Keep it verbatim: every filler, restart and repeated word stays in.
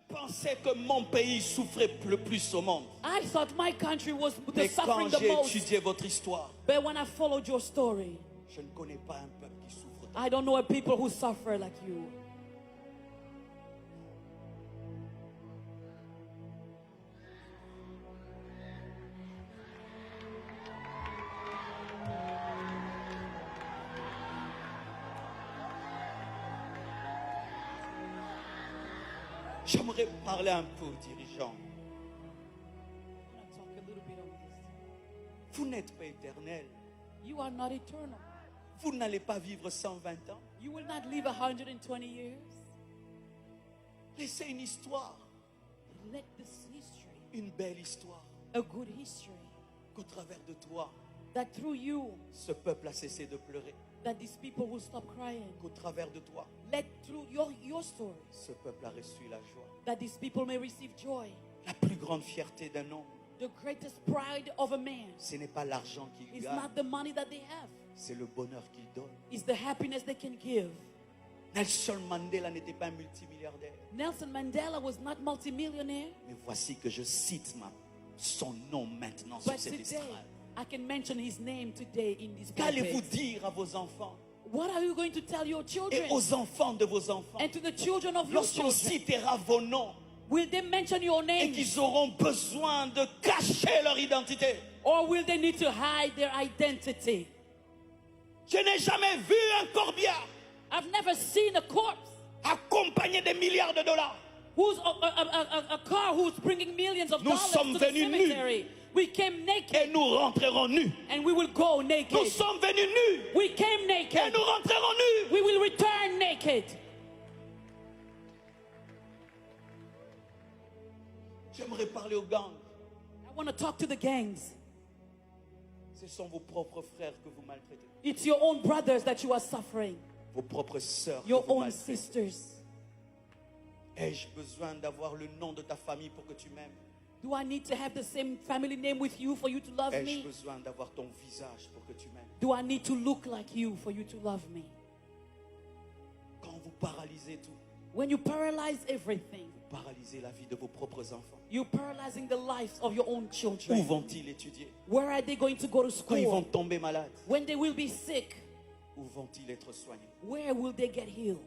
Je pensais que mon pays souffrait le plus au monde. I thought my country was the Mais quand suffering the j'ai most. Étudié votre histoire, But when I followed your story, je ne connais pas un peuple qui souffre autant. I don't know a people who suffer like you. J'aimerais parler un peu aux dirigeants. I want to talk a little bit on this. Vous n'êtes pas éternel. You are not eternal. Vous n'allez pas vivre cent vingt ans. You will not live a hundred and twenty years. Laissez une histoire, Let this history, une belle histoire, a good history, qu'au travers de toi, that through you, ce peuple a cessé de pleurer, that these people will stop crying. Qu'au travers de toi, Let through your, your story, ce peuple a reçu la joie. That these people may receive joy. La plus grande fierté d'un homme, The greatest pride of a man ce n'est pas l'argent qu'il is gagne, not the money that they have, c'est le bonheur qu'il donne. It's the happiness they can give. Nelson Mandela n'était pas un multimilliardaire. Nelson Mandela was not multimillionaire, Mais voici que je cite ma, son nom maintenant sur but cette today estrade. I can mention his name today in this Qu'allez-vous pulpit. Dire à vos enfants What are you going to tell your et children aux enfants de vos enfants and to the children of your lorsqu'on children? Citera vos noms Will they mention your et name, qu'ils auront besoin de cacher leur identité? Or will they need to hide their identity? Je n'ai jamais vu un corbillard I've never seen a corpse accompagné des milliards de dollars. who's a, a, a, a, a car who's bringing millions of Nous dollars sommes to the venus nus. Cemetery. We came Et naked nous rentrerons nus. And we will go Nous naked. Sommes venus nus. We came Et naked. Nous rentrerons nus. We will return naked. J'aimerais parler aux gangs. I want to talk to the gangs. Ce sont vos propres frères que vous maltraitez. It's your own brothers that you are suffering, Vos propres sœurs que your vous own maltraitez. Sisters. Ai-je besoin d'avoir le nom de ta famille pour que tu m'aimes? Do I need to have the same family name with you for you to love Ai-je me? Besoin d'avoir ton visage pour que tu m'aimes? Do I need to look like you for you to love me? Quand vous paralysez tout, When you paralyze everything, vous paralysez la vie de vos propres enfants. You're paralyzing the lives of your own Où children. Vont-ils étudier? Where are they going to go to Quand ils vont school? Tomber malades, When they will be sick, où vont-ils être soignés? Where will they get healed?